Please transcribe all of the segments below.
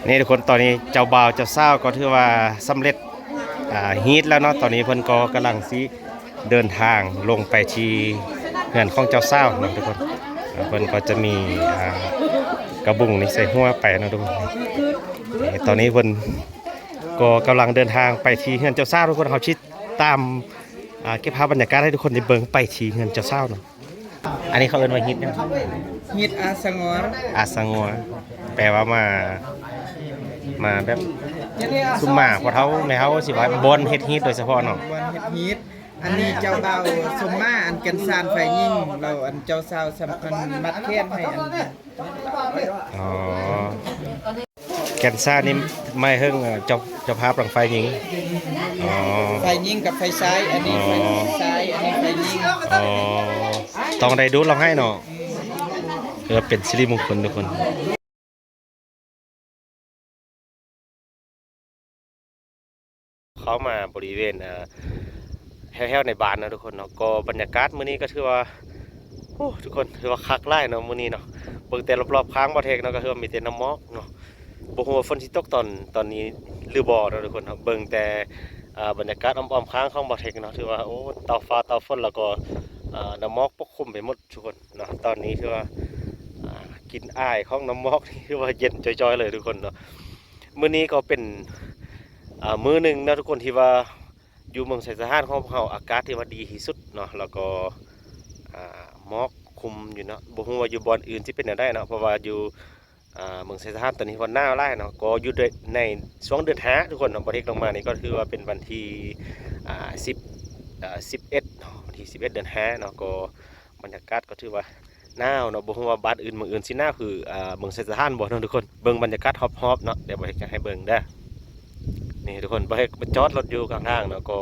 ນີ້ທຸກຄົນ ຕອນນີ້ເຈົ້າບ່າວເຈົ້າສາວກໍຖືວ່າສຳເລັດ ອ່າ ຮີດແລ້ວເນາະ. ຕອນນີ້ເພິ່ນກໍກຳລັງຊິເດີນທາງລົງໄປທີ່ເຮືອນຂອງເຈົ້າສາວເນາະທຸກຄົນ. ເພິ່ນກໍຈະມີ ອ່າ ກະບຸງນີ້ໃສ່ຫົວໄປເນາະທຸກຄົນ. ນີ້ ຕອນນີ້ເພິ່ນກໍກຳລັງເດີນທາງໄປທີ່ເຮືອນເຈົ້າສາວທຸກຄົນ. ເຮົາຊິຕາມ ອ່າ ເກັບພາບບັນຍາກາດໃຫ້ທຸກຄົນໄດ້ເບິ່ງໄປທີ່ເຮືອນເຈົ້າສາວເນາະ. ອັນນີ້ເຂົາເອີ້ນວ່າຮີດຫຍັງ? ຮີດອາສະງົວ. ອາສະງົວ ແປວ່າມາ ມາແບບ ຊຸມມາພໍ່ເຖົ້າແມ່ເຖົ້າຊິວ່າບ່ອນເຮັດຮີດໂດຍສະເພາະເນາະ. ບ່ອນເຮັດຮີດ. ອັນນີ້ເຈົ້າບ່າວຊຸມມາ ອັນແກ່ນສານຝ່າຍຍິງ ແລ້ວອັນເຈົ້າສາວສຳ ອັນມັດແຂນໃຫ້ອັນ ອໍ ແກ່ນສານນີ້ໝາຍເຖິງ ເອີ ເຈົ້າ ເຈົ້າພາບທາງຝ່າຍຍິງ. ອໍ ຝ່າຍຍິງກັບຝ່າຍຊາຍ. ອັນນີ້ ອໍ ຝ່າຍຊາຍ ອັນນີ້ຝ່າຍຍິງ. ອໍ ຕ້ອງໄດ້ດູດລຳໄຫ້ເນາະ ເພື່ອເປັນສິລິມົງຄົນທຸກຄົນ. ເຂົ້າມາບໍລິເວນ ເອີ ແຖວໆໃນບ້ານເນາະທຸກຄົນເນາະ. ກໍບັນຍາກາດມື້ນີ້ກໍຖືວ່າ ໂອ້ ທຸກຄົນ ຖືວ່າຄັກຫຼາຍເນາະມື້ນີ້ເນາະ. ເບິ່ງແຕ່ລອບໆຂ້າງບ່າວເທັກເນາະ ກໍຖືວ່າມີແຕ່ນ້ຳໝອກເນາະ. ບໍ່ຮູ້ວ່າຝົນຊິຕົກຕອນ ຕອນນີ້ຫຼືບໍ່ເນາະທຸກຄົນເນາະ. ເບິ່ງແຕ່ ເອີ ບັນຍາກາດອ້ອມໆຂ້າງຂອງບ່າວເທັກເນາະ ຖືວ່າ ໂອ້ ເຕົາຟ້າເຕົາຝົນ ແລ້ວກໍ ເອີ ນ້ຳໝອກປົກຄຸມໄປໝົດທຸກຄົນເນາະ. ຕອນນີ້ຖືວ່າ ອ່າ ກິ່ນອາຍຂອງນ້ຳໝອກນີ້ຄືວ່າເຢັນຈ່ອຍໆເລີຍທຸກຄົນເນາະ. ມື້ນີ້ກໍເປັນ ອ່າ ມື້ໜຶ່ງເນາະທຸກຄົນ ທີ່ວ່າຢູ່ເມືອງໄຊສະຖານຂອງພວກເຮົາ ອາກາດທີ່ວ່າດີທີ່ສຸດເນາະ ແລ້ວກໍ ອ່າ ໝອກຄຸມຢູ່ເນາະ. ບໍ່ຮູ້ວ່າຢູ່ບ່ອນອື່ນຊິເປັນແນວໃດເນາະ ເພາະວ່າຢູ່ ອ່າ ເມືອງໄຊສະຖານຕອນນີ້ວ່າໜາວຫຼາຍເນາະ. ກໍຢູ່ໃນ ໃນຊ່ວງເດືອນຫ້າທຸກຄົນເນາະ ບ່າວເທັກລົງມານີ້ກໍຖືວ່າເປັນວັນທີ ອ່າ ສິບ ເອີ ສິບເອັດເນາະ ວັນທີສິບເອັດເດືອນຫ້າເນາະ. ກໍບັນຍາກາດກໍຖືວ່າໜາວເນາະ ບໍ່ຮູ້ວ່າບ້ານອື່ນເມືອງອື່ນຊິໜາວຄື ອ່າ ເມືອງໄຊສະຖານບໍ່ເນາະທຸກຄົນ. ເບິ່ງບັນຍາກາດຮອບໆເນາະ ດຽວບ່າວເທັກຈະໃຫ້ເບິ່ງເດີ. ນີ້ທຸກຄົນ ບ່າວເທັກມາຈອດລົດຢູ່ກາງທາງເນາະ ກໍ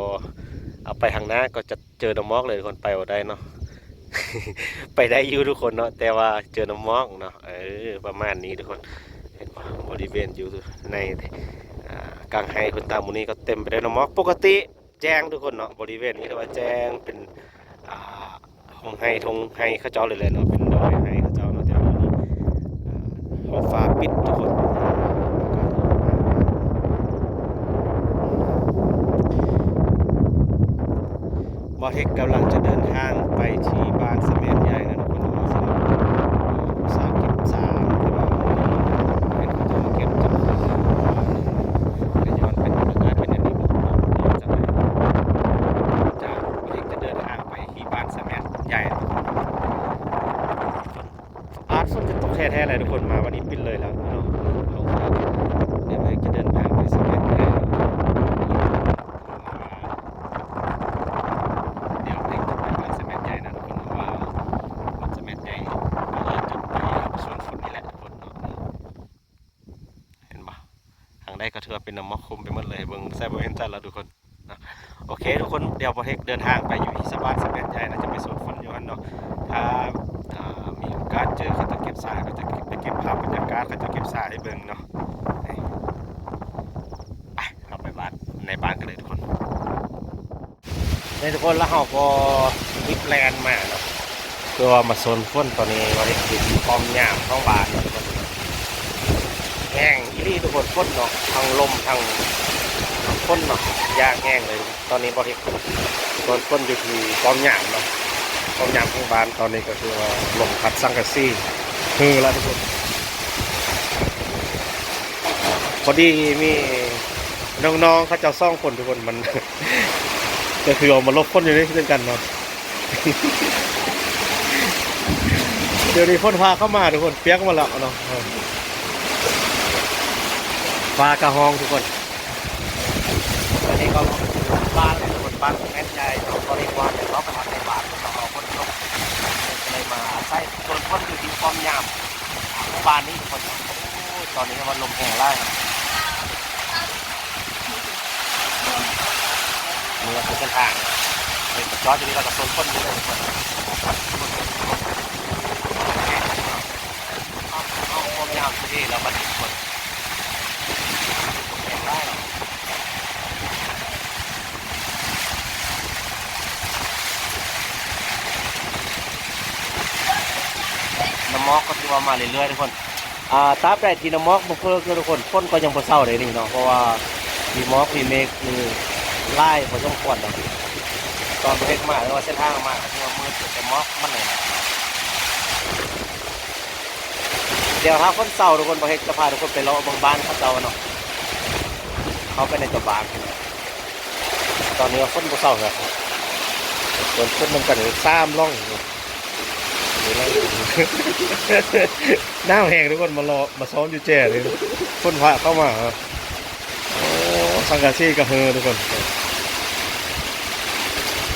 ເອົາໄປທາງໜ້າກໍຈະ ເຈີນ້ຳໝອກເລີຍທຸກຄົນ ໄປບໍ່ໄດ້ເນາະ. ໄປໄດ້ຢູ່ທຸກຄົນເນາະ ແຕ່ວ່າເຈີນ້ຳໝອກເນາະ. ເອີ ປະມານນີ້ທຸກຄົນ ເຫັນບໍ່? ບໍລິເວນຢູ່ໃນ ອ່າ ກາງໄຮ່ພຸ້ນ ຕາມໝູ່ນີ້ກໍເຕັມໄປດ້ວຍນ້ຳໝອກ. ປົກກະຕິແຈ້ງທຸກຄົນເນາະ ບໍລິເວນນີ້ເອີ້ນວ່າແຈ້ງ ເປັນ ອ່າ ທົ່ງໄຮ່ ທົ່ງໄຮ່ເຂົາເຈົ້າເລີຍແຫຼະເນາະ ເປັນດອຍໄຮ່ເຂົາເຈົ້າເນາະ. ແຕ່ວ່າມື້ນີ້ ອ່າ ທ້ອງຟ້າປິດທຸກຄົນ ບ່າວເທັກກຳລັງຈະເດີນທາງໄປທີ່ບ້ານສະແມດໃຫຍ່ນະທຸກຄົນ ເພາະວ່າສຳລັບ ອ່າ ອຸດສາຫະກຳສ້າງ ທີ່ວ່າເຫັນເຂົາເຈົ້າມາເກັບຈາກ ກະຍ້ອນເປັນ ອາກາດເປັນອັນນີ້ບໍ່ ຈາກ ຈາກ ບ່າວເທັກຈະເດີນທາງໄປທີ່ບ້ານສະແມດໃຫຍ່ນະທຸກຄົນ. ອາດຝົນຈະຕົກແທ້ໆແຫຼະທຸກຄົນ ມາວັນນີ້ປິດເລີຍແລ້ວເນາະ. ດຽວເຮົາຈະເດີນທາງໄປສະແມດໃຫຍ່ ດຽວເຮົາຈະໄປບ້ານສະແມດໃຫຍ່ນະທຸກຄົນ ເພາະວ່າບ້ານສະແມດໃຫຍ່ ເຮົາຈະໄປສວນຝົນນີ້ແຫຼະທຸກຄົນເນາະ. ເຫັນບໍ່? ທາງໃດກໍຖືວ່າເປັນນ້ຳໝອກຄຸມໄປໝົດເລີຍ ເບິ່ງໃສ່ບໍ່ເຫັນໃຈແລ້ວທຸກຄົນ. ເນາະ ໂອເຄທຸກຄົນ ດຽວບ່າວເທັກເດີນທາງໄປຢູ່ທີ່ສະບານສະແບດໃຫຍ່ນະ ຈະໄປສູດຝົນຢູ່ຫັ້ນເນາະ. ຖ້າ ອ່າ ມີໂອກາດເຈີເຂົາເຈົ້າເກັບສາ ກໍຈະໄປເກັບພາບບັນຍາກາດເຂົາເຈົ້າເກັບສາໃຫ້ເບິ່ງເນາະ. ໄປ ເຮົາໄປບ້ານ ໃນບ້ານກັນເລີຍທຸກຄົນ. ນີ້ທຸກຄົນ ແລ້ວເຮົາກໍມີແພລນມາເນາະ ເພື່ອວ່າມາສູນຝົນ. ຕອນນີ້ບ່າວເທັກຢູ່ທີ່ປ້ອມຍາມຂອງບ້ານເນາະທຸກຄົນ. ແຮງອີ່ຫຼີທຸກຄົນ ຝົນເນາະ ທັງລົມທັງຝົນເນາະ ຢ່າງແຮງເລີຍ. ຕອນນີ້ບ່າວເທັກສູນຝົນຢູ່ທີ່ປ້ອມຍາມເນາະ ປ້ອມຍາມຂອງບ້ານ. ຕອນນີ້ກໍຄືວ່າລົມພັດສັງກະສີຮື້ລະທຸກຄົນ. ພໍດີມີນ້ອງໆເຂົາເຈົ້າສອງຄົນທຸກຄົນ ມັນ ກໍຄືວ່າມາຫຼົບຝົນຢູ່ນີ້ຄືກັນເນາະ. ດຽວນີ້ຝົນພາເຂົ້າມາທຸກຄົນ ປຽກໝົດແລ້ວເນາະ ເອີ ຟ້າກໍຮ້ອງທຸກຄົນ. ອັນນີ້ກໍບ້ານທຸກຄົນ ບ້ານແມ່ນໃຫຍ່ເນາະ. ກໍເລີຍວ່າຈະເຂົ້າໄປທາງໃນບ້ານເນາະ ເພາະວ່າຝົນຕົກ ກໍເລີຍມາອາໄສ ສວນຝົນຢູ່ທີ່ປ້ອມຍາມ ອ່າ ໝູ່ບ້ານນີ້ທຸກຄົນ. ໂອ້ຍ ຕອນນີ້ວ່າລົມແຮງຫຼາຍເນາະ. ນີ້ກໍຄືເສັ້ນທາງ ເປັນຈອດຢູ່ນີ້ ແລ້ວກໍໂຊນຄົນຢູ່ເລີຍທຸກຄົນ. ເອົາຄວາມຍາວທີ່ນີ້ແລ້ວບັດນີ້ທຸກຄົນ ນ້ຳໝອກກໍຖືວ່າມາເລື້ອຍໆທຸກຄົນ. ອ່າ ຕາບໃດທີ່ນ້ຳໝອກບໍ່ເພີກເດີທຸກຄົນ ຝົນກໍຍັງບໍ່ເຊົາເດ້ນີ້ເນາະ ເພາະວ່າມີໝອກມີເມກນີ້ຫຼາຍພໍສົມຄວນເນາະ. ຕອນບໍ່ເຮັດມາ ຫຼືວ່າເສັ້ນທາງມາກໍຖືວ່າມືດ ແຕ່ໝອກມັນແນ່ນອນເນາະ. ດຽວຖ້າຝົນເຊົາທຸກຄົນ ບໍ່ເຮັດຈະພາທຸກຄົນໄປເລາະເບິ່ງບ້ານເຂົາເຈົ້າເນາະ ເຂົ້າໄປໃນເຈົ້າບ້ານພຸ້ນເນາະ. ຕອນນີ້ວ່າຝົນບໍ່ເຊົາເທື່ອ ເບິ່ງຝົນນຳກັນສາມລ່ອງ. ໜາວແຮງທຸກຄົນ ມາເລາະມາຊ້ອມຢູ່ແຈນີ້ ຝົນພະເຂົ້າມາ. ໂອ້ ສັງກະສີກະເຫີທຸກຄົນ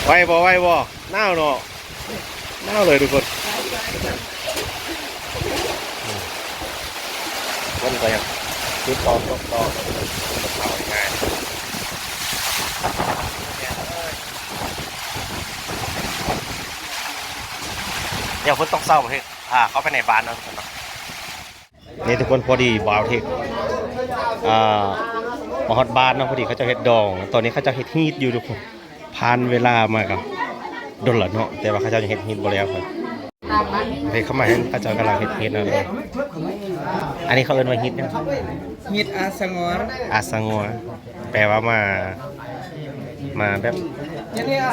ໄຫວບໍ່ ໄຫວບໍ່ ໜາວເນາະ ໜາວເລີຍທຸກຄົນ. ຄົນກໍຍັງຄືຕອກຕົກຕອກ ເຂົ້າງ່າຍ. ດຽວຝົນຕົກເຊົາ ເຮັດ ອ່າ ເຂົ້າໄປໃນບ້ານເນາະທຸກຄົນເນາະ. ນີ້ທຸກຄົນ ພໍດີບ່າວເທັກ ອ່າ ມາຮອດບ້ານເນາະ ພໍດີເຂົາເຈົ້າເຮັດດອງ ຕອນນີ້ເຂົາເຈົ້າເຮັດຮີດຢູ່ທຸກຄົນ. ຜ່ານເວລາມາກໍດົນລະເນາະ ແຕ່ວ່າເຂົາເຈົ້າຍັງເຮັດຮີດບໍ່ແລ້ວ. ເຮັດເຂົ້າມາເຫັນເຂົາເຈົ້າກຳລັງເຮັດຮີດເນາະ. ອັນນີ້ເຂົາເອີ້ນວ່າຮີດຫຍັງ? ຮີດອາສະງົວ ອາສະງົວ ແປວ່າມາ ມາແບບ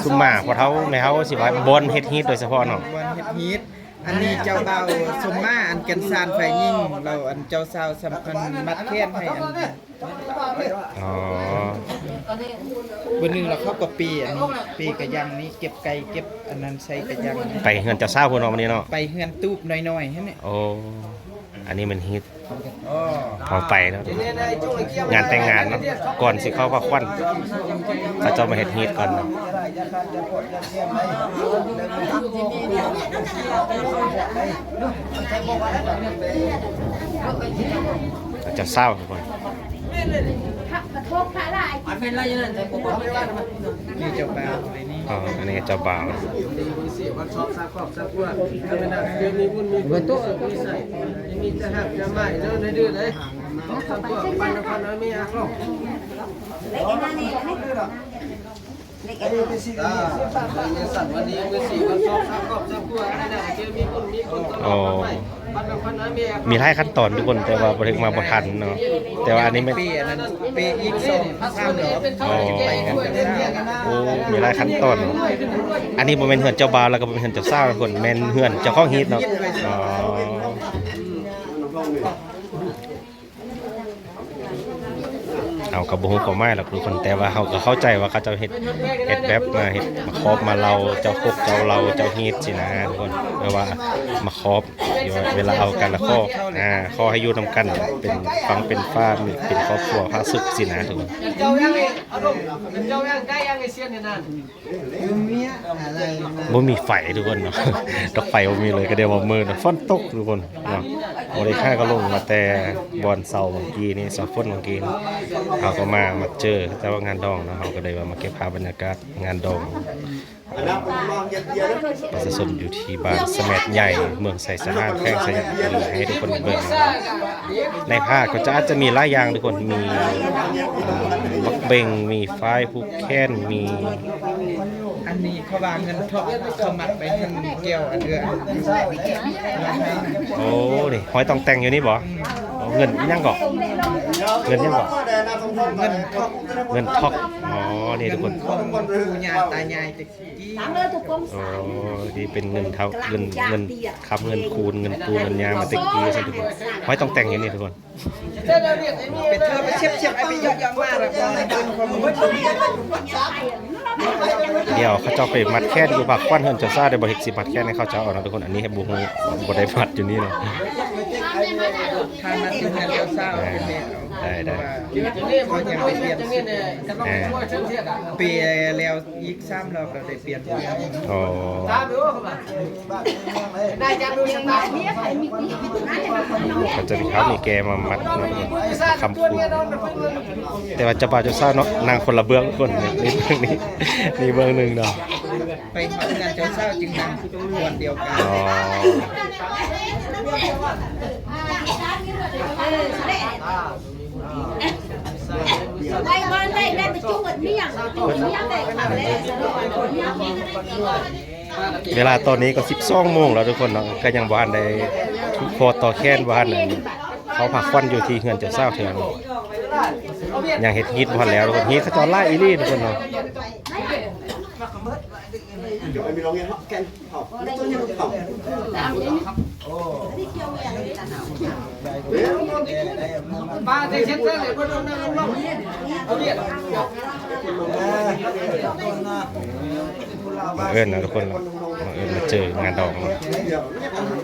ຊຸມມາພໍ່ເຖົ້າແມ່ເຖົ້າ ຊິວ່າບ່ອນເຮັດຮີດໂດຍສະເພາະເນາະ ບ່ອນເຮັດຮີດ. ອັນນີ້ເຈົ້າບ່າວສົມມາ ອັນແກ່ນສານຝ່າຍຍິງ ແລ້ວອັນເຈົ້າສາວສຳຄັນມັດແຂນໃຫ້ອັນ ອໍ ມື້ໜຶ່ງລະເຂົາກໍເປ ອັນນີ້ເປກະຍັງນີ້ ເກັບໄກ່ເກັບອັນນັ້ນໃສ່ກະຍັງ. ໄປເຮືອນເຈົ້າສາວພຸ້ນເນາະ ມື້ນີ້ເນາະ ໄປເຮືອນຕູບນ້ອຍໆຫັ້ນແຫຼະ. ໂອ້ ອັນນີ້ແມ່ນຮີດ ເອົາໄປເນາະ ງານແຕ່ງງານເນາະ ກ່ອນຊິເຂົ້າພາຂວັນ ເຂົາເຈົ້າມາເຮັດຮີດກ່ອນເນາະ. ເຈົ້າສາວທຸກຄົນ ນີ້ເຈົ້າບ່າວເລີຍນີ້. ອໍ ອັນນີ້ເຈົ້າບ່າວ ອໍ ມີຫຼາຍຂັ້ນຕອນທຸກຄົນ ແຕ່ວ່າບໍ່ໄດ້ມາບໍ່ທັນເນາະ ແຕ່ວ່າອັນນີ້ແມ່ນ ເປອັນນັ້ນ ເປອີກສອງສາມຮອບ. ອໍ ໂອ້ ມີຫຼາຍຂັ້ນຕອນເນາະ ອັນນີ້ບໍ່ແມ່ນເຮືອນເຈົ້າບ່າວ ແລ້ວກໍບໍ່ແມ່ນເຮືອນເຈົ້າສາວທຸກຄົນ ແມ່ນເຮືອນເຈົ້າຂອງຮີດເນາະ. ອໍ ເຮົາກໍບໍ່ຮູ້ຄວາມໝາຍດອກທຸກຄົນ ແຕ່ວ່າເຮົາກໍເຂົ້າໃຈວ່າເຂົາເຈົ້າເຮັດ ເຮັດແບບມາເຮັດ ມາຂອບມາເລົ່າ ເຈົ້າກົກເຈົ້າເລົ່າເຈົ້າຮີດຊີ້ນະທຸກຄົນ ແບບວ່າມາຂອບ ເວລາເອົາກັນລະຂໍ ອ່າ ຂໍໃຫ້ຢູ່ນຳກັນເປັນຝັ່ງເປັນຟ້າ ມີ ເປັນຄອບຄົວຜາສຸກຊີ້ນະທຸກຄົນ. ບໍ່ມີໄຟທຸກຄົນເນາະ ດອກໄຟບໍ່ມີເລີຍ ກໍໄດ້ວ່າມືດ ຝົນຕົກທຸກຄົນເນາະ. ບໍ່ໄດ້ ຂ້າກໍລົງມາແຕ່ບ່ອນເຊົາມື້ກີ້ນີ້ ເຊົາຝົນມື້ກີ້ນີ້ ເຮົາກໍມາ ມາເຈີເຈົ້າງານດອງເນາະ ເຮົາກໍໄດ້ວ່າມາເກັບພາບບັນຍາກາດງານດອງປະຊາຊົນຢູ່ທີ່ບ້ານສະແໝດໃຫຍ່ ເມືອງໄຊສະຫານ ແຂວງໄຊຍະບູລີ ໃຫ້ທຸກຄົນໄດ້ເບິ່ງ. ໃນພາດກໍຈະອາດຈະມີຫຼາຍຢ່າງທຸກຄົນ ມີ ອ່າ ບັກເບັງ ມີຝ້າຍຜູກແຂນ ມີ ອັນນີ້ເຂົາວ່າເງິນທອກ ເຂົາມັດໄປຫັ້ນແກ້ວອັນເອື້ອ. ໂອ້ ນີ້ຫ້ອຍຕ່ອງແຕ່ງຢູ່ນີ້ບໍ? ອືມ ໂອ້ ເງິນອີ່ຫຍັງເກາະ? ເງິນຫຍັງເກາະ? ເງິນທອກ ເງິນທອກ. ອໍ ນີ້ທຸກຄົນ ເງິນຂອງປູ່ຍ່າຕາຍາຍແຕ່ກີ້. ໂອ້ ນີ້ເປັນເງິນເທົ່າ ເງິນ ເງິນຄຳ ເງິນຄູນ ເງິນປູ່ເງິນຍ່າມາແຕ່ກີ້ຊັ້ນທຸກຄົນ. ຫ້ອຍຕ່ອງແຕ່ງຢູ່ນີ້ທຸກຄົນ. ໄປເທີໄປຊຽບໆ ໄປເຍາະໆມາແລ້ວກໍເປັນຄວາມຮູ້. ດຽວເຂົາເຈົ້າໄປມັດແຂນຢູ່ພາຂວັນເຮືອນເຈົ້າສາວ ໄດ້ບໍ່ ເຮັດຊິມັດແຂນໃຫ້ເຂົາເຈົ້າເອົາເນາະທຸກຄົນ. ອັນນີ້ເຮັດບໍ່ຮູ້ ບໍ່ໄດ້ມັດຢູ່ນີ້ເນາະ. ຖ້າມັດຢູ່ເຮືອນເຈົ້າສາວ ເອີ ເປັນແນວ ໄດ້ໆ ເພາະຍັງໄປປ່ຽນຊຸດ. ເອີ ປ່ຽນແລ້ວ ອີກສາມຮອບກໍໄດ້ປ່ຽນ. ອໍ ເຂົາຈະມີ ເຂົາມີແກມາມັດເນາະ ຄຳຄູນ. ແຕ່ວ່າເຈົ້າບ່າວເຈົ້າສາວເນາະ ນັ່ງຄົນລະເບື້ອງຄົນ ນີ້ເບື້ອງນີ້ ນີ້ເບື້ອງໜຶ່ງເນາະ. ໄປຮອດເຮືອນເຈົ້າສາວຈຶ່ງນັ່ງບ່ອນດຽວກັນ. ອໍ ເວລາຕອນນີ້ກໍສິບສອງໂມງແລ້ວທຸກຄົນເນາະ ກໍຍັງບໍ່ທັນໄດ້ຜູກຄໍຕໍ່ແຂນ ບໍ່ທັນໄດ້ ເຂົາພາຄວັນຢູ່ທີ່ເຮືອນເຈົ້າສາວແຖວນີ້ ຍັງເຮັດຮີດບໍ່ທັນແລ້ວທຸກຄົນ. ຮີດເຂົາເຈົ້າຫຼາຍອີ່ຫຼີທຸກຄົນເນາະ. ບັງເອີນນະທຸກຄົນເນາະ ບັງເອີນມາເຈີງານດອງເນາະ.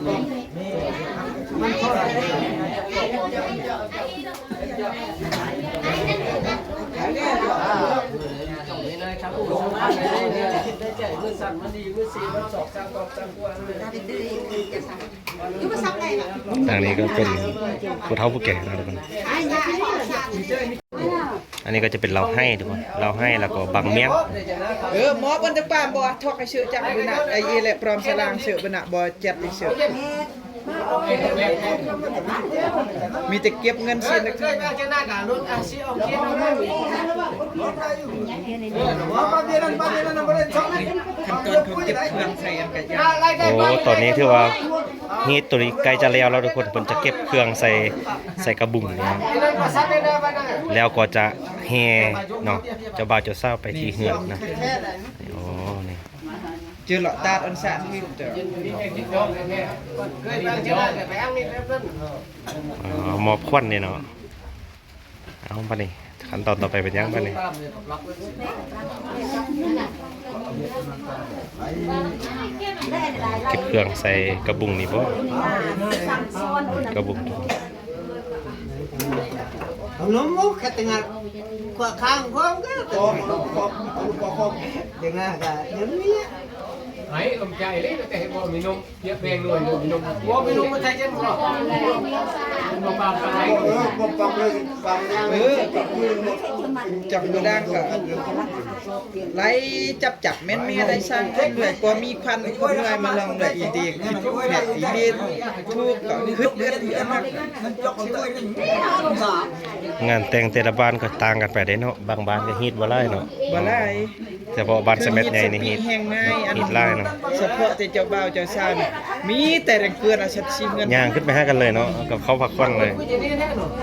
ທາງນີ້ກໍເປັນຜູ້ເຖົ້າຜູ້ແກ່ເນາະທຸກຄົນ. ອັນນີ້ກໍຈະເປັນເຫຼົ້າໄຮ່ທຸກຄົນ ເຫຼົ້າໄຮ່ ແລ້ວກໍບັງມຽງ. ເອີ ໝໍເພິ່ນຈະປາມບໍ່ ທອກໃຫ້ເສີະຈັກເບິ່ງນະ ໄອ້ເອແລະປອມສະລາງເສີະເບິ່ງນະ ບໍ່ຈັດໃຫ້ເສີະ ມີແຕ່ເກັບເງິນຊີ້ນະ. ຂັ້ນຕອນເຂົາເກັບເຄື່ອງໃສ່ອັນກະຍາງ. ໂອ້ ຕອນນີ້ຖືວ່າ ຮີດໂຕນີ້ໃກ້ຈະແລ້ວແລ້ວທຸກຄົນ. ເພິ່ນຈະເກັບເຄື່ອງໃສ່ ໃສ່ກະບຸງນີ້ ແລ້ວກໍຈະແຫ່ເນາະ ເຈົ້າບ່າວເຈົ້າສາວໄປທີ່ເຮືອນນະ. ໂອ້ ນີ້ ເຈີເລາະຕາດອັນສານ ເອົາມອບຂວັນນີ້ເນາະ. ເອົາ ບາດນີ້ຂັ້ນຕອນຕໍ່ໄປເປັນຫຍັງບາດນີ້? ເກັບເຄື່ອງໃສ່ກະບຸງນີ້ບໍ່? ກະບຸງ ຈັບບໍ່ໄດ້ກໍໄລ່ຈັບໆ ແມ່ນເມຍໄດ້ສ້າງຄົນເມື່ອຍ ພໍມີຄວັນຄົນເມື່ອຍມາລອງເລີຍ ອີເດກ ແພັດ ອີເມນ ທຸກກໍຄຶດເລືອດເຫຼືອ. ງານແຕ່ງແຕ່ລະບ້ານກໍຕ່າງກັນໄປເດ້ເນາະ ບາງບ້ານກໍຮີດບໍ່ຫຼາຍເນາະ ບໍ່ຫຼາຍ. ສະເພາະບ້ານສະແມັດໃຫຍ່ນີ້ຮີດ ແຮ່ງງ່າຍ ຮີດຫຼາຍເນາະ. ສະເພາະແຕ່ເຈົ້າບ່າວເຈົ້າສາວນີ້ ມີແຕ່ແຮງເພື່ອນເອົາສັດຊີເງິນ ຍ່າງຂຶ້ນໄປຫາກັນເລີຍເນາະ ກັບເຂົ້າພັກຜ່ອນເລີຍ.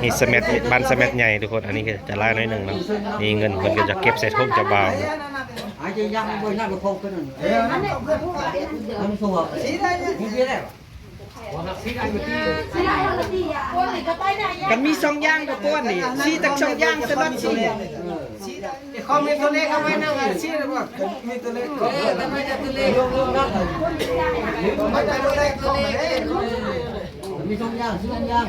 ມີສະແມັດ ບ້ານສະແມັດໃຫຍ່ທຸກຄົນ. ອັນນີ້ກໍຈະຫຼາຍໜ້ອຍໜຶ່ງເນາະ ນີ້ເງິນເພິ່ນກໍຈະເກັບໃສ່ຖົງເຈົ້າບ່າວເນາະ. ຄັນມີສອງຢ່າງກໍປ້ອນນີ້ ຊີ້ຈັກສອງຢ່າງສະລັອດຊີ້. ຄອມເມັນຕົວເລກເອົາໄວ້ນຳ ຊີ້ລະບໍ່ ມີຕົວເລກ ເອີ ມັນຈະຕົວເລກ ມັນຈະຕົວເລກ ມີສອງຢ່າງ ສອງຢ່າງ.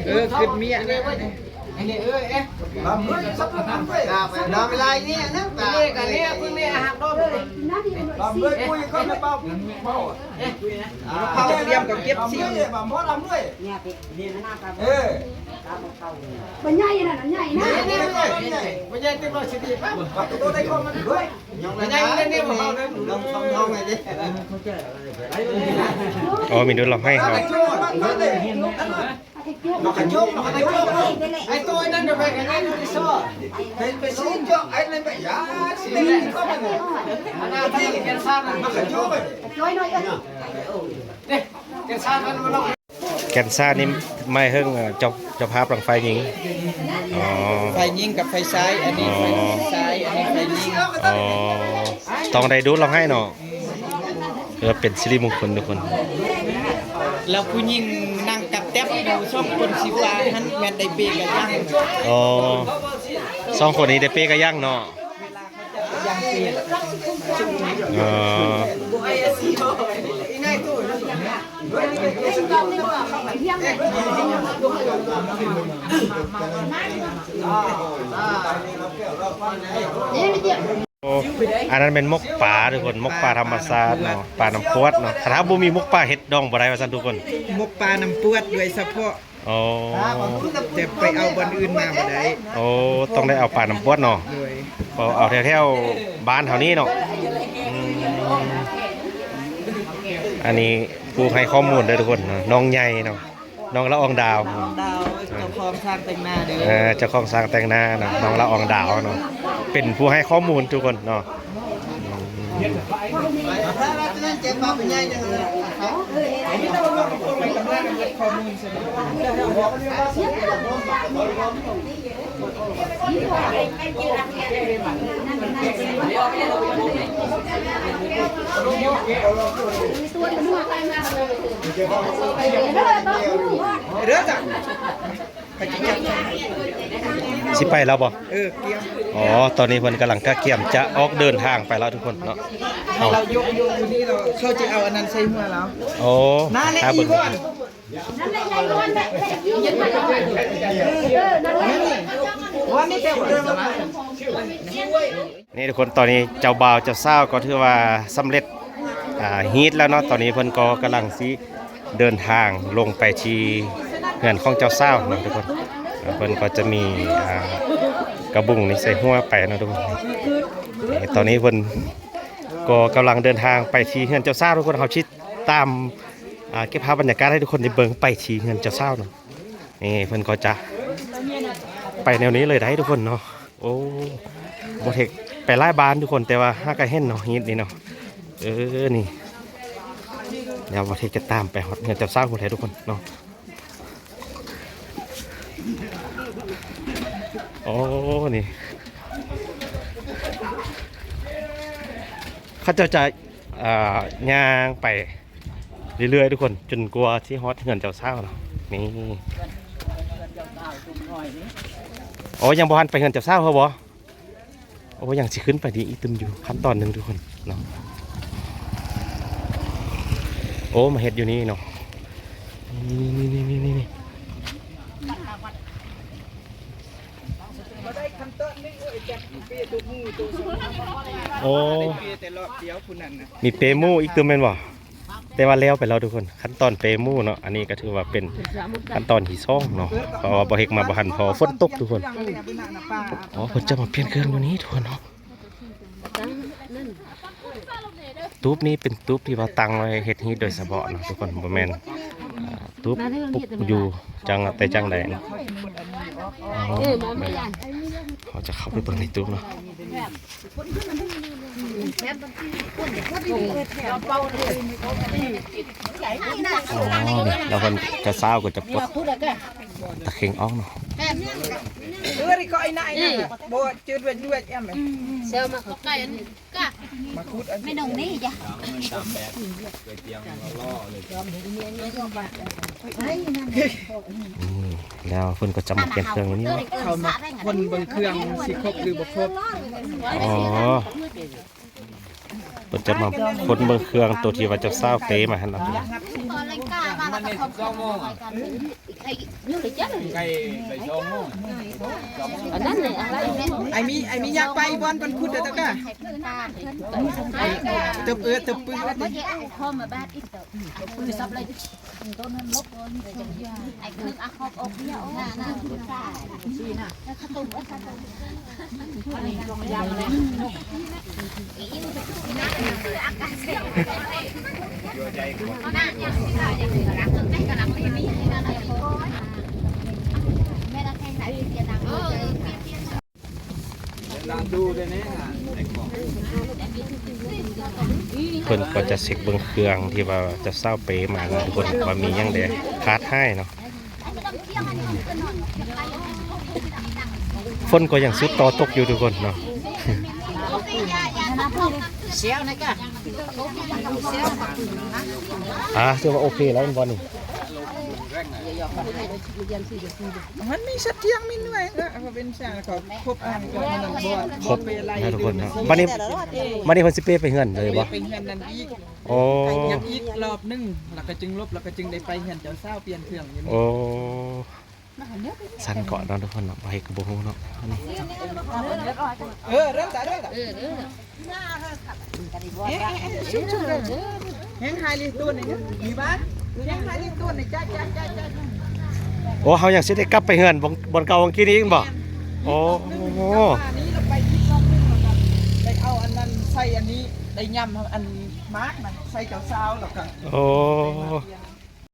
ເອີ ຄຶດເມຍ ເຂົາຈະກຽມກໍເກັບຊິ ບໍ່ໃຫຍ່ນັ້ນ ໃຫຍ່ນະ ອໍ ມີດຸນລຳໄຫ້ເຮົາ. ມາຂະໂຈກ ມາຂະໂຈກ ໄອ້ໂຕນັ້ນໄປກັນໄດ້ທີ່ຊອກ ໄປ ໄປຊີ້ເຈາະໄອ້ນັ້ນໄປຢາຊີ້ເຂົ້າມາ ອັນນັ້ນທີ່ແກນຊານ ມາຂະໂຈກ ແກນຊານມັນມາລອກ ແກນຊານນີ້ໝາຍເຖິງ ເອີ ເຈົ້າ ເຈົ້າພາບທາງຝ່າຍຍິງ. ອໍ ຝ່າຍຍິງກັບຝ່າຍຊາຍ ອັນນີ້ ອໍ ຝ່າຍຊາຍ ອັນນີ້ຝ່າຍຍິງ. ອໍ ຕ້ອງໄດ້ດູດລຳໄຫ້ເນາະ. ເພື່ອເປັນສິລິມຸງຄຸນທຸກຄົນ ແລ້ວຜູ້ຍິງນັ່ງກັບແຕັບຢູ່ສອງຄົນຊິວ່າຫັ້ນ ແມ່ນໄດ້ເປກະຍັງ. ອໍ ສອງຄົນນີ້ໄດ້ເປກະຍັງເນາະ. ອໍ ໂອ້ ອັນນັ້ນແມ່ນໝົກປາທຸກຄົນ ໝົກປາທຳມະຊາດເນາະ ປານ້ຳປວດເນາະ. ຄັນເຮົາບໍ່ມີໝົກປາເຮັດດອງບໍ່ໄດ້ວ່າຊັ້ນທຸກຄົນ ໝົກປານ້ຳປວດໂດຍສະເພາະ. ອໍ ແຕ່ໄປເອົາບ່ອນອື່ນມາບໍ່ໄດ້. ໂອ້ ຕ້ອງໄດ້ເອົາປານ້ຳປວດເນາະ. ໂດຍ ເອົາແຖວໆບ້ານເຮົານີ້ເນາະ. ອືມ ອັນນີ້ຜູ້ໃຫ້ຂໍ້ມູນເດີທຸກຄົນເນາະ ນ້ອງໃຫຍ່ເນາະ. ນ້ອງລະອອງດາວ ເຈົ້າຂອງຊ່າງແຕ່ງໜ້າເດີ. ເອີ ເຈົ້າຂອງຊ່າງແຕ່ງໜ້າເນາະ ນ້ອງລະອອງດາວເນາະ ເປັນຜູ້ໃຫ້ຂໍ້ມູນທຸກຄົນເນາະ. ຊິໄປແລ້ວບໍ່? ເອີ ກຽມ. ອໍ ຕອນນີ້ເພິ່ນກຳລັງກະກຽມຈະອອກເດີນທາງໄປແລ້ວທຸກຄົນເນາະ. ເອົາ ເຮົາຍົກ ຍົກຢູ່ນີ້ ເຂົາຈະເອົາອັນນັ້ນໃສ່ຫົວລາວ. ໂອ້ ນັ້ນແຫຼະ ອີ່ຫວນ ນີ້ທຸກຄົນ ຕອນນີ້ເຈົ້າບ່າວເຈົ້າສາວກໍຖືວ່າສຳເລັດ ອ່າ ຮີດແລ້ວເນາະ. ຕອນນີ້ເພິ່ນກໍກຳລັງຊິເດີນທາງລົງໄປທີ່ເຮືອນຂອງເຈົ້າສາວເນາະທຸກຄົນ. ເພິ່ນກໍຈະມີ ອ່າ ກະບຸງນີ້ໃສ່ຫົວໄປເນາະທຸກຄົນ. ນີ້ ຕອນນີ້ເພິ່ນກໍກຳລັງເດີນທາງໄປທີ່ເຮືອນເຈົ້າສາວທຸກຄົນ. ເຮົາຊິຕາມ ອ່າ ເກັບພາບບັນຍາກາດໃຫ້ທຸກຄົນໄດ້ເບິ່ງໄປທີ່ເຮືອນເຈົ້າສາວເນາະ. ນີ້ເພິ່ນກໍຈະໄປແນວນີ້ເລີຍໄດ໋ທຸກຄົນເນາະ. ໂອ້ ບໍ່ເທັກໄປຫຼາຍບ້ານທຸກຄົນ ແຕ່ວ່າຫາກະເຫັນເນາະ ຮີດນີ້ເນາະ. ເອີ ນີ້ ດຽວບໍ່ເທັກຈະຕາມໄປຮອດເຮືອນເຈົ້າສາວພຸ້ນແຫຼະທຸກຄົນເນາະ. ໂອ້ ນີ້ ເຂົາເຈົ້າຈະ ອ່າ ຍ່າງໄປ ເລື້ອຍໆທຸກຄົນ ຈົນກວ່າຊິຮອດເຮືອນເຈົ້າສາວເນາະ. ນີ້ ໂອ້ ຍັງບໍ່ທັນໄປເຮືອນເຈົ້າສາວເຮົາບໍ່? ໂອ້ ຍັງຊິຂຶ້ນໄປນີ້ອີກຕື່ມຢູ່ ຂັ້ນຕອນໜຶ່ງທຸກຄົນເນາະ. ໂອ້ ມາເຮັດຢູ່ນີ້ເນາະ. ນີ້ໆໆໆໆ ໂອ້ ມີເປໝູອີກຕື່ມແມ່ນບໍ່? ແຕ່ວ່າແລ້ວໄປແລ້ວທຸກຄົນ ຂັ້ນຕອນເປໝູເນາະ. ອັນນີ້ກໍຖືວ່າເປັນຂັ້ນຕອນທີສອງເນາະ ເພາະວ່າບໍ່ເຮັກມາບໍ່ທັນ ເພາະວ່າຝົນຕົກທຸກຄົນ. ອໍ ເພິ່ນຈະມາປ່ຽນເຄື່ອງຢູ່ນີ້ທຸກຄົນເນາະ. ຕູບນີ້ເປັນຕູບທີ່ວ່າຕັ້ງໄວ້ເຮັດຮີດໂດຍສະເພາະເນາະທຸກຄົນ ບໍ່ແມ່ນ ອ່າ ຕູບປຸກຢູ່ຈັ່ງແຕ່ຈັ່ງໃດເນາະ. ເອີ ເຮົາຈະເຂົ້າໄປເບິ່ງໃນຕູບເນາະ. ອໍ ນີ້ ແລ້ວເພິ່ນກະຊາວກໍຈະປົດຕະເຂັງອອກເນາະ. ເອີ ນີ້ກໍໄອ້ນາຍນະ ບໍ່ຈື່ເວດເວດແອມ ເຊວມາ ມາຂຸດອັນ ແມ່ນົງນີ້ຈ້ະ. ອືມ ແລ້ວເພິ່ນກໍຈະມາປ່ຽນເຄື່ອງຢູ່ນີ້ເນາະ. ເຂົາມາຄົນເບິ່ງເຄື່ອງຊິຄົບຫຼືບໍ່ຄົບ. ອໍ ເພິ່ນຈະມາຄົນເບິ່ງເຄື່ອງໂຕທີ່ວ່າເຈົ້າສາວເປມາຫັ້ນເນາະ. ໄອ້ມີ ໄອ້ມີ ຢາກໄປບ່ອນເພິ່ນຂຸດເດີຕະກະ. ເຕີບເອີ ເຕີບປື. ເພິ່ນກໍຈະເຊັກເບິ່ງເຄື່ອງທີ່ວ່າເຈົ້າສາວເປມານະທຸກຄົນ ວ່າມີຫຍັງແດ່ຂາດຫາຍເນາະ. ຝົນກໍຍັງສືບຕໍ່ຕົກຢູ່ທຸກຄົນເນາະ. ອ່າ ຖືວ່າໂອເຄແລ້ວແມ່ນບໍ່ນີ້? ມັນມີສະຕຽງມີໜ່ວຍ ເອີ ເຂົາເປັນຊ່າງ ເຂົາຄົບອ່ານກັບມັນບໍ່ ຄົບເປໄລ ນະທຸກຄົນເນາະ. ບັດນີ້ ບັດນີ້ເພິ່ນຊິເປໄປເຮືອນເລີຍບໍ່? ໄປເຮືອນນັ້ນອີກ. ໂອ້ ຍັງອີກລອບໜຶ່ງ ແລ້ວກໍຈຶ່ງລົບ ແລ້ວກໍຈຶ່ງໄດ້ໄປເຮືອນເຈົ້າສາວປ່ຽນເຄື່ອງຢູ່ນີ້. ໂອ້ ຊັ້ນເກາະເນາະທຸກຄົນເນາະ ບໍ່ເຮັດກໍບໍ່ຮູ້ເນາະ. ເອີ ເລີ່ມຈາກເດີ ເອີ ເອີ ແຮງຫາຍລີ້ຕົວນີ້ ມີບ້ານ ແຮງຫາຍລີ້ຕົວນີ້ ຈ້າ ຈ້າ ຈ້າ ຈ້າ. ໂອ້ ເຮົາຍັງຊິໄດ້ກັບໄປເຮືອນບ່ອນ ບ່ອນເກົ່າບ່ອນກີ້ນີ້ອີກບໍ່? ໂອ້ ນີ້ລະໄປອີກລອບໜຶ່ງ ແລ້ວກໍໄດ້ເອົາອັນນັ້ນໃສ່ອັນນີ້ ໄດ້ຫຍ້ຳອັນໝາກນັ້ນໃສ່ເຈົ້າສາວ ແລ້ວກໍ ໂອ້